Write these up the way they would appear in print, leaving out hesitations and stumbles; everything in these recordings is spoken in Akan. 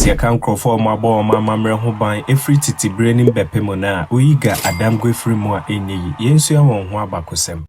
Sɛ yɛka nkurɔfoɔ a wɔabɔ wɔn amammerɛ ho ban firi tete berɛ no mu bɛpem nnɛ a, woyi Ga Adamgwe firi mu a ɛnyɛ yie. Yɛnsua wɔn ho abakɔsɛm.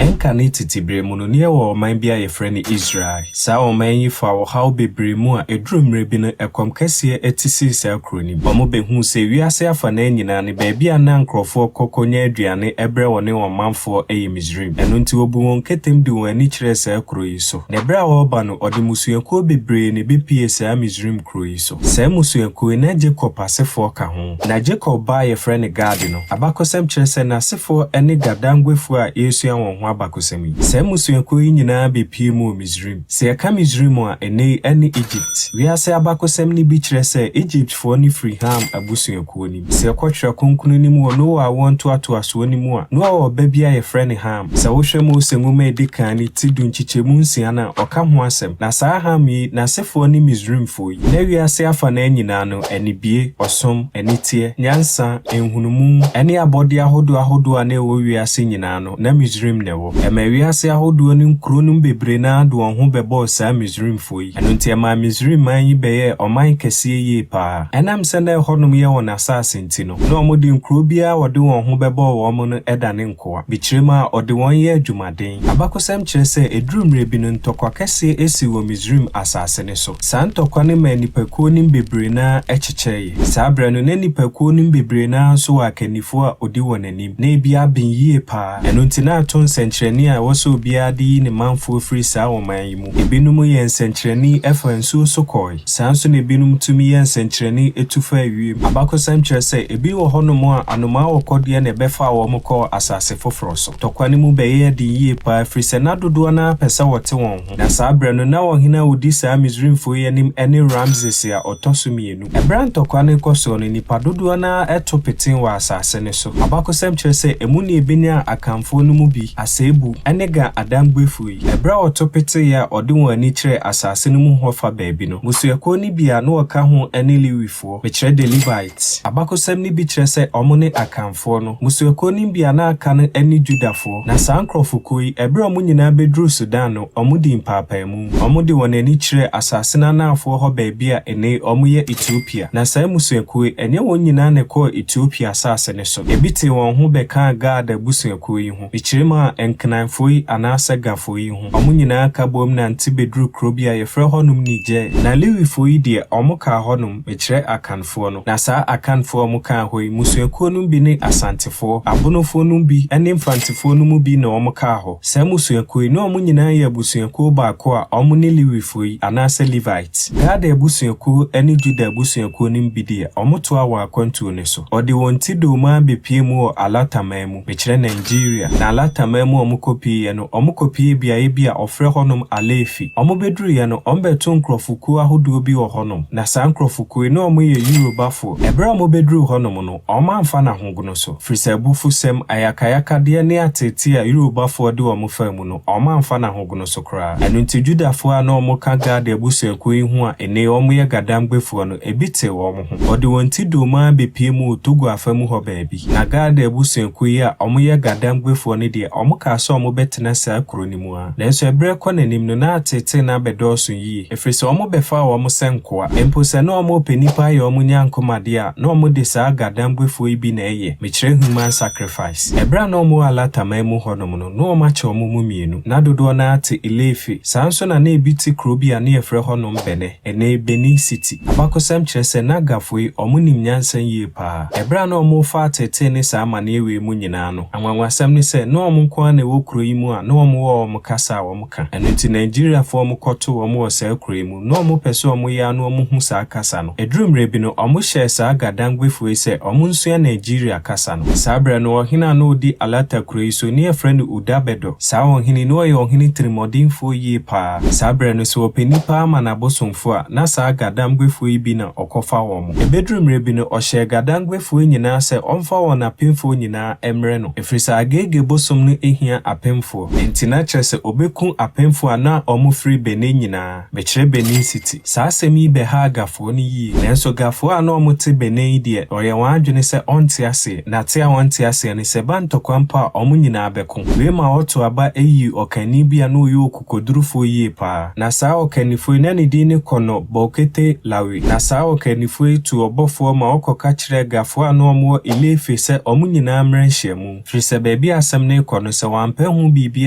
Ɛnkane tete berɛ mu no, na yɛwɔ ɔman bi a yɛfrɛ no Israel. Saa ɔman yi faa ɔhaw bebree mu a ɛduruu mmerɛ bi no, ɛkɔm kɛseɛ te sii saa kuro no mu. Wɔbɛhuu sɛ wiase afanaa nyinaa no, baabi a na nkurɔfoɔ kɔ kɔnya aduane brɛ wɔne wɔn manfoɔ yɛ Misraim. Ɛno nti wɔbuu wɔn ketem de wɔn ani kyerɛɛ saa kuro yi so. Na ɛberɛ a wɔreba no, wɔde mmusuakuo bebree na ɛbɛpuee saa Misraim kuro yi so. Saa mmusuakuo yi, na Jakob asefoɔ ka ho. Na Jakob ba a wɔfrɛ no Gad no, abakɔsɛm kyerɛ sɛ n'asefoɔ ne Gadangwefoɔ a yɛresua wɔn ho abakɔsɛm yi. Saa mmusuakuo yi nyinaa bɛpuee mu wɔ Misraim. Sɛ yɛka Misraim a, ɛnnɛ yi ɛne Egypt. Wiase abakɔsɛm no bi kyerɛ sɛ Egyptfoɔ no firi Ham abusuakuo no mu. Sɛ yɛkɔ Twerɛ Kronkron no mu wɔ Noa awoɔ ntoatoasoɔ no mu a, Noa wɔ ba bi a yɛfrɛ no Ham. Sɛ wohwɛ Mose Nwoma a ɛdi kan no ti du nkyekyɛmu nsia no a, ɔka ho asɛm. Na saa Ham yi, n'asefoɔ ne Misraimfoɔ yi. Na wiase afanaa nyinaa no, anibue, ɔsom, aniteɛ, nyansa, nhunumu, ne abɔdeɛ ahodoɔ ahodoɔ a na ɛwɔ wiase nyinaa no, na Misraim na ɛwɔ. Ɛmaa wiase ahodoɔ ne nkuro no mu bebree no ara de wɔn ho bɛbɔɔ saa Misraimfoɔ yi. Ɛno nti ɛmaa Misraim man yi bɛyɛɛ ɔman kɛseɛ yie pa ara. Ɛnam sɛ na ɛhɔnom yɛ wɔn asase nti no, na wɔde nkuro biara a wɔde wɔn ho bɛbɔɔ wɔn no dane nkoa. Mekyerɛ a, ɔde wɔn yɛ adwumaden. Abakɔsɛm kyerɛ sɛ ɛduruu mmerɛ bi no, ntɔkwa kɛseɛ sii wɔ Misraim asase no so. Saa ntɔkwa no maa nnipakuo no mu bebree no ara kyekyɛeɛ. Saa berɛ no, na nnipakuo no mu bebree no ara nso wɔ akannifoɔ a ɔdi wɔn anim. Na ebi aben yie pa ara. Ɛno nti na ato nsɛnkyerɛnne a ɛwɔ sɛ obiara de yi ne manfoɔ firi saa ɔman yi mu. Ebinom yɛɛ nsɛnkyerɛnne faa nsuo so kɔɔe. Saa ara nso na ebinom tumi yɛɛ nsɛnkyerɛnne tu faa wiem. Abakɔsɛm kyerɛ sɛ ebi wɔ hɔnom a anomaa ɔkɔdeɛ na ɛbɛfaa wɔn kɔɔ asase foforɔ so. Ntɔkwa no mu bɛyɛɛ den yie pa ara ɛfiri sɛ na dodoɔ no ara pɛ sɛ wɔte wɔn ho. Na saa berɛ no, na ɔhene a ɔdi saa Misraimfoɔ yi anim ne Ramses a ɔtɔ so mmienu. Ɛberɛ a ntɔkwa no rekɔ soɔ no, nnipa dodoɔ no ara to petee wɔ asase no so. Abakɔsɛm kyerɛ sɛ emu na ɛbɛnyaa Akanfoɔ no mu bi, Asebu ne Ga Adangbefoɔ yi. Ɛberɛ a wɔto peteeɛ a wɔde wɔn ani kyerɛɛ asase no mu hɔ fa baabi no, mmusuakuo no bi a na wɔka ho ne Lewifoɔ, mekyerɛ the Levites. Abakɔsɛm no bi kyerɛ sɛ wɔn ne Akanfoɔ no. Mmusuakuo no bi a na aka no ne Judafoɔ. Na saa nkurɔfokuo yi, ɛberɛ a wɔn nyinaa bɛduruu Sudan no, wɔdii mpaapaemu. Wɔde wɔn ani kyerɛɛ asase no anaafoɔ hɔ baabi a ɛnnɛ yi wɔyɛ Etiopia. Na saa mmusuakuo yi, ɛnyɛ wɔn nyinaa na ɛkɔɔ Etiopia asase no so. Ebi tee wɔn ho bɛkaa Gad abusuakuo yi ho. Mekyerɛ mu a, Nkenanfoɔ yi anaasɛ Gafoɔ yi ho. Wɔn nyinaa ka boom nante bɛduruu kuro bi a yɛfrɛ hɔnom Niger. Na Lewifoɔ yi deɛ, wɔkaa hɔnom, mekyerɛ Akanfoɔ no. Na saa Akanfoɔ a wɔkaa hɔ yi, mmusuakuo no bi ne Asantefoɔ, Abonofoɔ no bi ne Mfantefoɔ no mu bi na wɔkaa hɔ. Saa mmusuakuo yi, na wɔn nyinaa yɛ abusuakuo baako a wɔn ne Lewifoɔ yi, anaasɛ Levites. Gad abusuakuo ne Juda abusuakuo no mu bi deɛ, wɔtoaa wɔn akwantuo no so. Wɔde wɔn ti doo ara bɛpuee mu wɔ Alata man mu, mekyerɛ Nigeria. Na Alata man mu a wɔkɔpueeɛ no, wɔkɔpuee beaeɛ bi a wɔfrɛ hɔnom Alefi. Wɔbɛduruiɛ no, wɔbɛtoo nkurɔfokuo ahodoɔ bi wɔ hɔnom. Na saa nkurɔfokuo yi, na wɔyɛ Yorubafoɔ. Ɛberɛ a wɔbɛduruu hɔnom no, wɔamfa no ahogono so, firi sɛ abufusɛm, ayakayakadeɛ ne ateetee a Yorubafoɔ de wɔn faa mu no, wɔamfa no ahogono so koraa. Ɛno nti, Judafoɔ a na wɔka Gad abusuakuo yi ho a ɛnnɛ yi wɔyɛ Gadamgbefoɔ no, ebi tee wɔn ho. Wɔde wɔn ti doo mu ara bɛpuee mu wɔ Togo afa mu hɔ baabi. Na Gad abusuakuo yi a wɔyɛ Gadamgbefoɔ no deɛ, wɔkaa sɛ wɔbɛtena saa kuro no mu ara. Nanso ɛberɛ rekɔ n'anim no, na ateetee no abɛdɔɔso yie, ɛfiri sɛ wɔbɛfaa wɔn sɛ nkoa. Mpo sɛ na wɔrepɛ nnipa ayɛ wɔn nyankomadeɛ a, na wɔde saa Gadamgbefoɔ yi bi na ɛyɛ, mekyerɛ human sacrifice. Ɛberɛ a na wɔwɔ Alata man mu hɔnom no, na wɔakyɛ wɔn mu mmienu. Ná dodoɔ no ara te Ileefe. Saa ara nso na na ebi te kuro bi a na yɛfrɛ hɔnom Bɛnɛ, ɛnnɛ Benin City. Abakɔsɛm kyerɛ sɛ na Gafo yi, wɔnim nyansa yie pa ara. Ɛberɛ a na wɔrefa ateetee ne saa amaneɛ wei mu nyinaa no, anwanwasɛm ne sɛ, na wɔn nko ara na ɛwɔ kuro yi mu a na wɔwɔ wɔn kasa a wɔka. Ɛno nti Nigeriafoɔ a wɔkɔtoo wɔn wɔ saa kuro yi mu, na wɔpɛ sɛ wɔyɛ ara na wɔhu saa kasa no. Ɛduruu mmerɛ bi no, wɔhyɛɛ saa Gadangbefoɔ yi sɛ wɔnsua Nigeria kasa no. Saa berɛ no, ɔhene a na ɔdi Alata kuro yi so, ne yɛfrɛ no Udabedo. Saa ɔhene yi, na ɔyɛ ɔhene tirimɔdenfoɔ yie pa ara. Saa berɛ no, sɛ wɔpɛ nnipa ama no abosomfoɔ a, na saa Gadangbefoɔ yi bi na ɔkɔfa wɔn. Ɛbɛduruu mmerɛ bi no, ɔhyɛɛ Gadangbefoɔ yi nyinaa sɛ wɔmfa wɔn apemfoɔ nyinaa mmrɛ no, ɛfiri sɛ Agege bosom no hia. anya apemfoɔ. Enti na kyerɛ sɛ ɔbɛku apemfoɔ a na wɔfiri Benin nyinaa, mekyerɛ Benin City. Saa asɛm yi bɛhaa Gafoɔ no yie. Nanso Gafoɔ a na wɔte Benin yi deɛ, wɔyɛɛ wɔn adwene sɛ ɔnte aseɛ. Na te a wɔnte aseɛ ne sɛ, ɛba ntɔkwa mpo a, wɔn nyinaa bɛko. Wei ma wɔtoo aba yii ɔkanni bi a na ɔyɛ ɔkokodurufoɔ yie pa ara. Na saa ɔkannifoɔ yi, na ne din ne Kɔnɔ Bolkete Lawi. Na saa ɔkannifoɔ yi tuu ɔbɔfoɔ ma ɔkɔka kyerɛɛ Gafoɔ a na wɔwɔ Ile-Ife sɛ wɔn nyinaa mmra nhyiamu, firi sɛ baabi a asɛm no rekɔ no, sɛ wɔampɛ ho biribi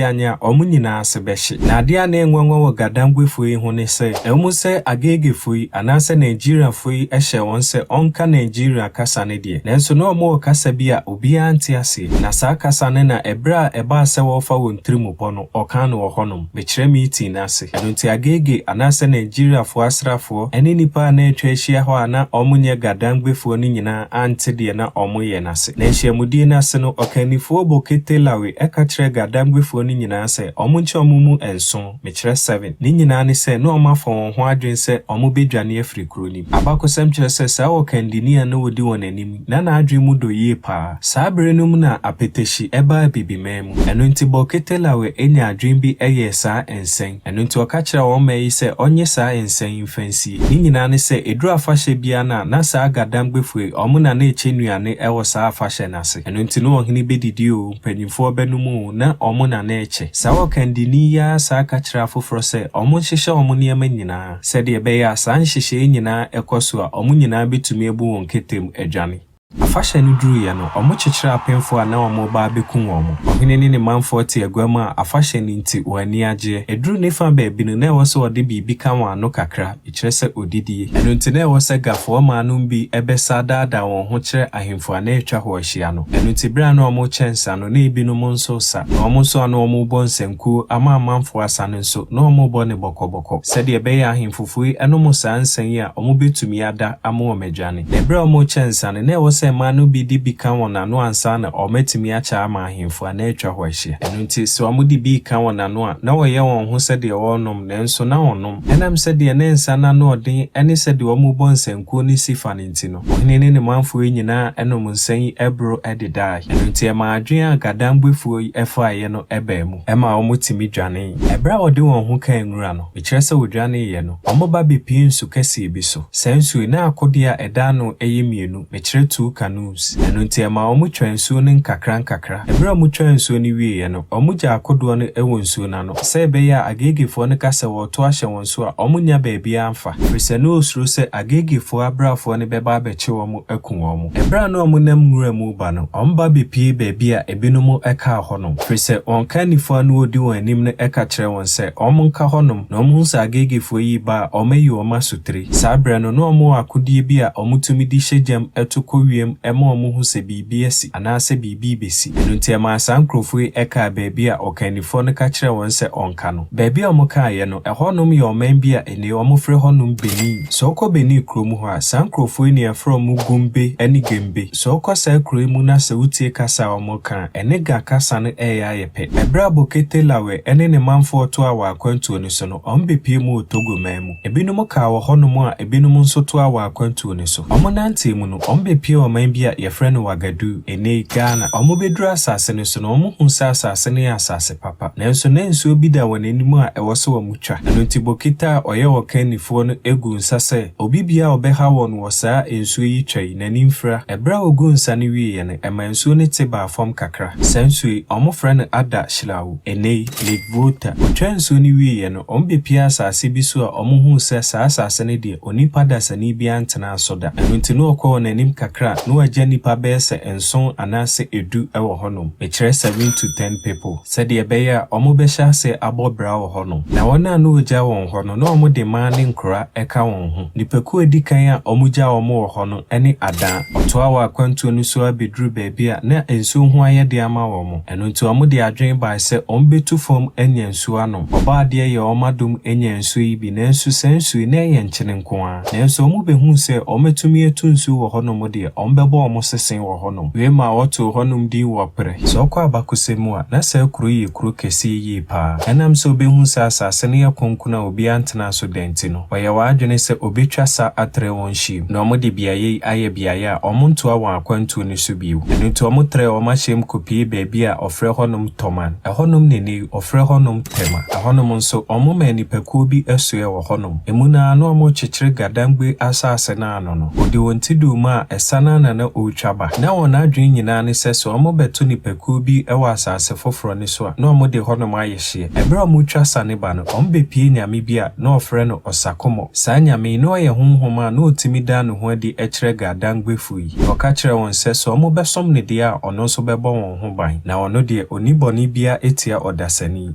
anyɛ a, wɔn nyinaa ase bɛhye. Na adeɛ a na ɛyɛ nwanwa wɔ Gadangwefoɔ yi ho ne sɛ, ɛwom sɛ Agegefoɔ yi, anaasɛ Nigeriafoɔ yi hyɛɛ wɔn sɛ wɔnka Nigeria kasa no deɛ, nanso na wɔwɔ kasa bi a obiara nte aseɛ. Na saa kasa no na ɛberɛ a ɛbaa sɛ wɔrefa wɔn tirimupɔ no, wɔkaa no wɔ hɔnom. Mekyerɛ meeting no ase. Ɛno nti Agege anaasɛ Nigeriafoɔ asraafoɔ ne nnipa a na atwa ahyia hɔ a na wɔnyɛ Gadangbefoɔ no nyinaa ante deɛ na wɔreyɛ no ase. Na nhyiamudie no ase no, ɔkannifoɔ Bokete Lawi ka kyerɛɛ Gadangbefoɔ no nyinaa sɛ wɔnkyɛ wɔn mu nson, mekyerɛ seven. Ne nyinaa ne sɛ na wɔafa wɔn ho adwene sɛ wɔbɛdwane afiri kuro no mu. Abakɔsɛm kyerɛ sɛ saa ɔkandini a na ɔdi wɔn anim na n'adwene mu dɔ yie paa. Saa bere no mu na apetahyi baa Abibiman mu. Ɛno nti Bokete-Lawe nyaa adwene bi yɛɛ saa nsɛn. Ɛno nti ɔka kyerɛɛ wɔn mma yi sɛ ɔnnye saa nsɛn yi mfa nsie. Ne nyinaa ne sɛ ɛduru afahyɛ biara no a na saa Gadamgbefo yi wɔn na na ɛkyɛ nnuane wɔ saa afahyɛ no ase. Ɛno nti na ɔhene bɛdidi oo, mpanyimfoɔ bɛnom oo, na wɔn na na ɛkyɛ. Saa ɔkandini yi ara saa ka kyerɛɛ afoforɔ sɛ wɔnhyehyɛ wɔn nneɛma nyinaa. Sɛdeɛ ɛbɛyɛ a saa nhyehyɛeɛ yi nyinaa kɔ so a, wɔn nyinaa bɛtumi abu wɔn kɛtɛ mu adwane. Afahyɛ no duruiɛ no, wɔkyekyeree apemfoɔ a na wɔreba abɛkum wɔn. Ɔhene ne ne manfoɔ te agua mu a afahyɛ no nti wɔn ani agyeɛ. Ɛduruu ne fa baabi no, na ɛwɔ sɛ wɔde biribi ka wɔn ano kakra, kyerɛ sɛ ɔdidie. Ɛno nti na ɛwɔ sɛ Gafoɔ mmaa nom bi bɛsa daadaa wɔn ho kyerɛ ahemfo a na atwa hɔ ahyia no. Ɛno nti berɛ a na wɔrekyɛ nsa no, na ebinom nso resa, na wɔn nso a na wɔrebɔ nsankuo ama amanfoɔ asa no nso, na wɔrebɔ no bɔkɔbɔkɔ, sɛdeɛ ɛbɛyɛ a ahemfofoɔ yi nom saa nsa yi a wɔbɛtumi ada ama wɔadwane. Na berɛ a wɔrekyɛ nsa no, na ɛwɔ sɛ mmaa no bi de bi ka wɔn ano ansa na wɔatumi akyɛ ama ahemfo a na atwa hɔ ahyia. Ɛno nti, sɛ wɔde bi reka wɔn ano a, na wɔyɛ wɔn ho sɛdeɛ wɔrenom, nanso na wɔnnom. Ɛnam sɛdeɛ na nsa no ano ɔden ne sɛdeɛ wɔrebɔ nsankuo no si fa no nti no, ɔhene ne ne manfoɔ yi nyinaa nom nsa yi boro dedae. Ɛno nti, ɛmaa adwene a Gadangbefoɔ yi faeɛ no baa mu. Ɛmaa wɔtumi dwanee. Ɛberɛ a wɔde wɔn ho kaa nwura no, mekyerɛ sɛ wɔdwaneeɛ no, wɔba bɛpuee nsu kɛseɛ bi so. Saa nsuo yi, na akodeɛ a ɛda ano yɛ mmienu, mekyerɛ two canoes. Ɛno nti ɛmaa wɔtwaa nsuo no nkakrankakra. Ɛberɛ a wɔtwaa nsuo no wieeɛ no, wɔgyaa akodoɔ no wɔ nsuo no ano, sɛ ɛbɛyɛ a Agegefoɔ no ka sɛ wɔreto ahyɛ wɔn so a, wɔnnya baabiara mfa, ɛfiri sɛ na wɔsuro sɛ Agegefoɔ abraafoɔ no bɛba abɛkye wɔn aku wɔn. Ɛberɛ a na wɔnam nwura mu reba no, wɔba bɛpuee baabi a ebinom kaa hɔnom, ɛfiri sɛ wɔn kannifoɔ a na ɔdi wɔn anim no ka kyerɛɛ wɔn sɛ wɔnka hɔnom na wɔhu sɛ Agegefoɔ yi reba a, wɔayi wɔn asotire. Saa berɛ no, na wɔwɔ akodeɛ bi a wɔtumi de hyɛ gyam to kɔ wiem ma wɔhu sɛ biribi asi anaasɛ biribi rebɛsi. Ɛno nti ɛmaa saa nkurɔfoɔ yi kaa baabi a ɔkannifoɔ no ka kyerɛɛ wɔn sɛ wɔnka no. Baabi a wɔkaeɛ no, ɛhɔnom yɛ ɔman bi a ɛnnɛ yi wɔfrɛ hɔnom Benin. Sɛ wokɔ Benin kurom hɔ a, saa nkurɔfoɔ yi na yɛfrɛ wɔn Gumbe ne Gembe. Sɛ wokɔ saa kuro yi mu na sɛ wotie kasa a wɔka a, ɛne Ga kasa no reyɛ ayɛ pɛ. Ɛberɛ a Bokete Lawe ne ne manfoɔ toaa wɔn akwantuo no so no, wɔbɛpuee mu wɔ Togo man mu. Ebinom kaa wɔ hɔnom a ebinom nso toaa wɔn akwantuo no so. Wɔnantee mu no, wɔbɛpuee ɔman bi a wɔfrɛ no Wagadu, ɛnnɛ yi Ghana. Wɔbɛduruu asase no so no, wɔhuu sɛ asase no yɛ asase papa. Nanso na nsuo bi da wɔn anim a ɛwɔ sɛ wɔtwa. Ɛno nti Bokete a ɔyɛ ɔkannifoɔ no guu nsa sɛ obi biara a ɔbɛha wɔn wɔ saa nsuo yi twa yi, n'ani mfira. Ɛberɛ a wɔguu nsa no wieeɛ no, ɛmaa nsuo no te baa fam kakra. Saa nsuo yi, wɔfrɛ no Ada Shilawu, ɛnnɛ yi, Lake Volta. Wɔtwaa nsuo no wieeɛ no, wɔbɛpuee asase bi so a wɔhuu sɛ saa asase no deɛ, onipa dasani biara ntenaa so da. Ɛno nti na wɔkɔɔ wɔn anim kakra a, na wɔagya nnipa bɛyɛ sɛ nson anaasɛ edu wɔ hɔnom, mekyerɛ 7 to 10 people, sɛdeɛ ɛbɛyɛ a wɔbɛhyɛ aseɛ abɔ bra wɔ hɔnom. Na wɔn a na wɔgya wɔn hɔ no, na wɔde mmaa ne nkora ka wɔn ho. Nnipakuo a ɛdi kan a wɔgyaa wɔn wɔ hɔ no ne Adan. Wɔtoaa wɔn akwantuo no so ara bɛduruu baabi a na nsuo ho ayɛ den ama wɔn. Ɛno nti wɔde adwene bae sɛ wɔbɛtu fam anya nsuo anom. Ɔbɔadeɛ yɛɛ wɔn adom nyaa nsuo yi bi, nanso saa nsuo yi, na ɛyɛ nkyene nko ara. Nanso wɔbɛhuu sɛ wɔatumi atu nsuo wɔ hɔnom deɛ, wɔbɛbɔ wɔn sese wɔ hɔnom. Wei maa wɔtoo hɔnom din Wɔprɛ. Sɛ wokɔ abakɔsɛm mu a, na saa kuro yi yɛ kuro kɛseɛ yie paa. Ɛnam sɛ ɔbɛhuu sɛ asase no yɛ kronkron a obiara ntenaa so da nti no, ɔyɛɛ wɔn adwene sɛ ɔbɛtwa sa atrɛ wɔn hyeɛ mu, na wɔde beaeɛ yi ayɛ beaeɛ a wɔntoa wɔn akwantuo no so bio. Ɛno nti wɔtrɛɛ wɔn ahyɛm kɔpuee baabi a wɔfrɛ hɔnom Tɔman. Ɛhɔnom na nnɛ yi wɔfrɛ hɔnom Tema. Ɛhɔnom nso, wɔmaa nnipakuo bi soɛɛ wɔ hɔnom. Emu no ara na wɔrekyekyere Gadangbe asase no ano no, wɔde wɔn ti duu mu a ɛsa no ara na na ɔretwa ba. Ná wɔn adwene nyinaa ne sɛ sɛ wɔbɛto nnipakuo bi wɔ asase foforɔ no so a, na wɔde hɔnom ayɛ hyeɛ. Ɛberɛ a wɔretwa sa no ba no, wɔbɛpuee nyame bi a na wɔfrɛ no Ɔsakomɔ. Saa nyame yi, na ɔyɛ honhom a na ɔtumi da ne ho adi kyerɛ Gadangbefo yi. Na ɔka kyerɛɛ wɔn sɛ, sɛ wɔbɛsom no deɛ a, ɔno nso bɛbɔ wɔn ho ban. Na ɔno deɛ, ɔnni bɔne biara tia ɔdasani.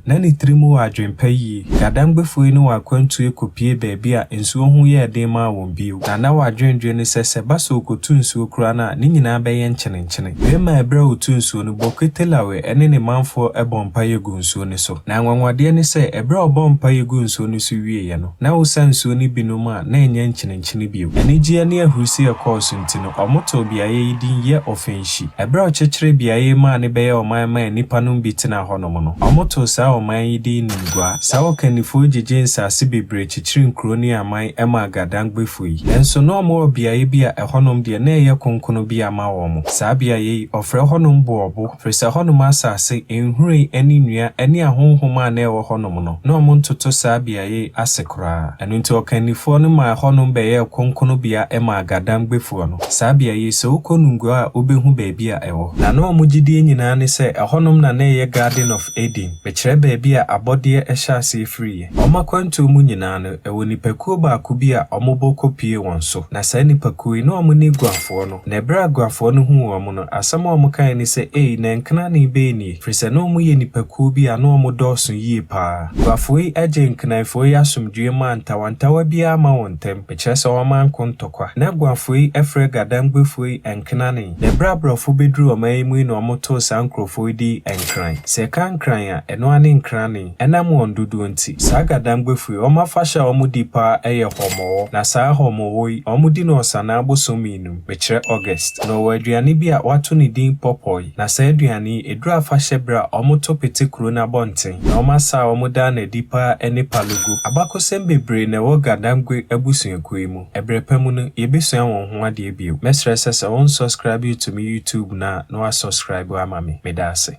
Na ne tirim wɔ adwempa yie. Gadangbefo yi ne wɔn akwantuo kɔpuee baabi a nsuo ho yɛɛ den maa wɔn bio. Na na wɔadwendwene ne sɛ, sɛ ɛba sɛ ɔkɔtu nsuo koraa no a, ne nyinaa bɛyɛ nkyenenkyene. Wei maa ɛberɛ a ɔtuu nsuo no, Bokwe-Telawe ne ne manfoɔ bɔɔ mpaeɛ guu nsuo no so. Na anwanwadeɛ ne sɛ, ɛberɛ a ɔbɔɔ mpaeɛ guu nsuo no so wieeɛ no, na wosa nsuo no bi nom a, na ɛnyɛ nkyenenkyene bio. Anigyeɛ ne ahurisie a ɛkɔɔ so nti no, wɔtoo beaeɛ yi din Yɛ Ɔfɛnhyi. Ɛberɛ a wɔkyekyeree beaeɛ yi maa no bɛyɛɛ ɔman maa nnipa nom bi tenaa hɔnom no, wɔtoo saa ɔman yi din Nimguaa. Saa ɔkannifoɔ yi gyegyee nsase bebree kyekyeree nkuro ne aman maa Gadangbefoɔ yi. Nanso na wɔwɔ beaeɛ bi a ɛhɔnom deɛ na ɛyɛ kronkron bea ma wɔn. Saa beaeɛ yi, wɔfrɛ hɔnom Boɔbo. Ɛfiri sɛ hɔnom asase, nhwiren ne nnua ne ahonhom a na ɛwɔ hɔnom no, na wɔntoto saa beaeɛ yi ase koraa. Ɛno nti ɔkannifoɔ no maa ɛhɔnom bɛyɛɛ kronkronbea maa Gadangbefoɔ no. Saa beaeɛ yi, sɛ wokɔ Nungua a wobɛhu baabi a ɛwɔ. Na na wɔn gyidie nyinaa ne sɛ ɛhɔnom na na ɛyɛ Garden of Eden, mekyerɛ baabi a abɔdeɛ hyɛ aseɛ firiiɛ. Wɔn akwantuo mu nyinaa no, ɛwɔ nnipakuo baako bi a wɔbɔ kɔpuee wɔn so. Na saa nnipakuo yi, na wɔne Guafoɔ no. Na ɛberɛ a Guafoɔ no huu wɔn no, asɛm a wɔkaeɛ ne sɛ, Ei, na nkenane bɛn nie? Ɛfiri sɛ na wɔyɛ nnipakuo bi a na wɔdɔɔso yie pa ara. Guafoɔ yi gyee nkenanfoɔ yi asomdwoeɛ maa ntawantawa biara amma wɔn ntam, mekyerɛ sɛ wɔanko ntɔkwa. Na Guafoɔ yi frɛ Gadangbefoɔ yi nkenane. Na ɛberɛ a aborɔfo bɛduruu ɔman yi mu yi na wɔtoo saa nkurɔfoɔ yi din Nkran. Sɛ yɛka Nkran a, ɛno ara ne Nkrane. Ɛnam wɔn dodoɔ nti. Saa Gadangbefoɔ yi, wɔn afahyɛ a wɔdi pa ara yɛ Hɔmɔwɔ. Na saa Hɔmɔwɔ yi, wɔdi no Ɔsanaa bosome no mu, mekyerɛ August. Na wɔwɔ aduane bi a wɔato ne din Pɔpɔe. Na saa aduane yi, ɛduru afahyɛ berɛ a, wɔto pete kuro no abɔnten. Na wɔn asa a wɔdaa no adi pa ara ne Palogo. Abakɔsɛm bebree na ɛwɔ Gadangbe abusuakuo yi mu. Ɛberɛ pa mu no, yɛbɛsua wɔn ho adeɛ bio. Mɛsrɛ sɛ sɛ wo nsɔskraibe to me YouTube no a na woasɔskraibe ama me. Meda ase.